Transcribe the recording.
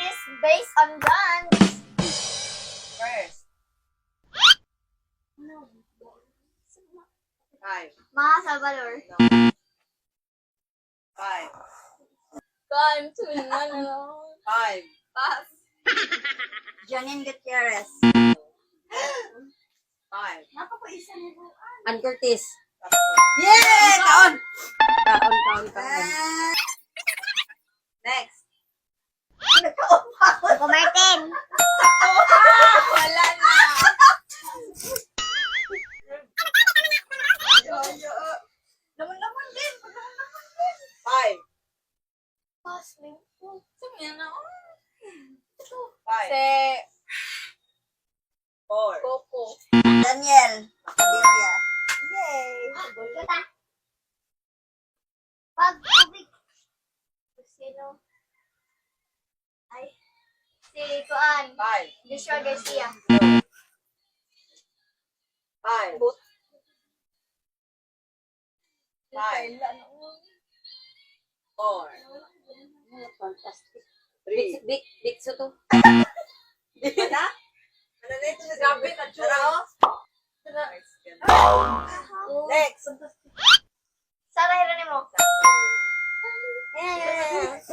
Artist based on guns. First. Five. Ma Salvador. No. Five. Kan, na lang. Five. Pass. Janine Gutierrez. Five. Napapaisa ni Ruan. Ann Curtis. Tatlo. Yay! Taon! Taon, taon, taon. Next. Nagkaon pa ako. Coco Martin. Wala na. Lamon-lamon din. Lamon-lamon din. Five. Pass. Sabi na na. Five. Si Four. Coco. Daniel. Padilla. Yay! Kata. Pag-ubig. Sino? Ay. Si Kuan. Five. Joshua Garcia. No. Five. Boot. Five. Four. Fantastic. Three. Big, big, big to. Wala? Ano na ito? Grabe na, Joy. Tara, oh. Next. Sarah Geronimo. Yes!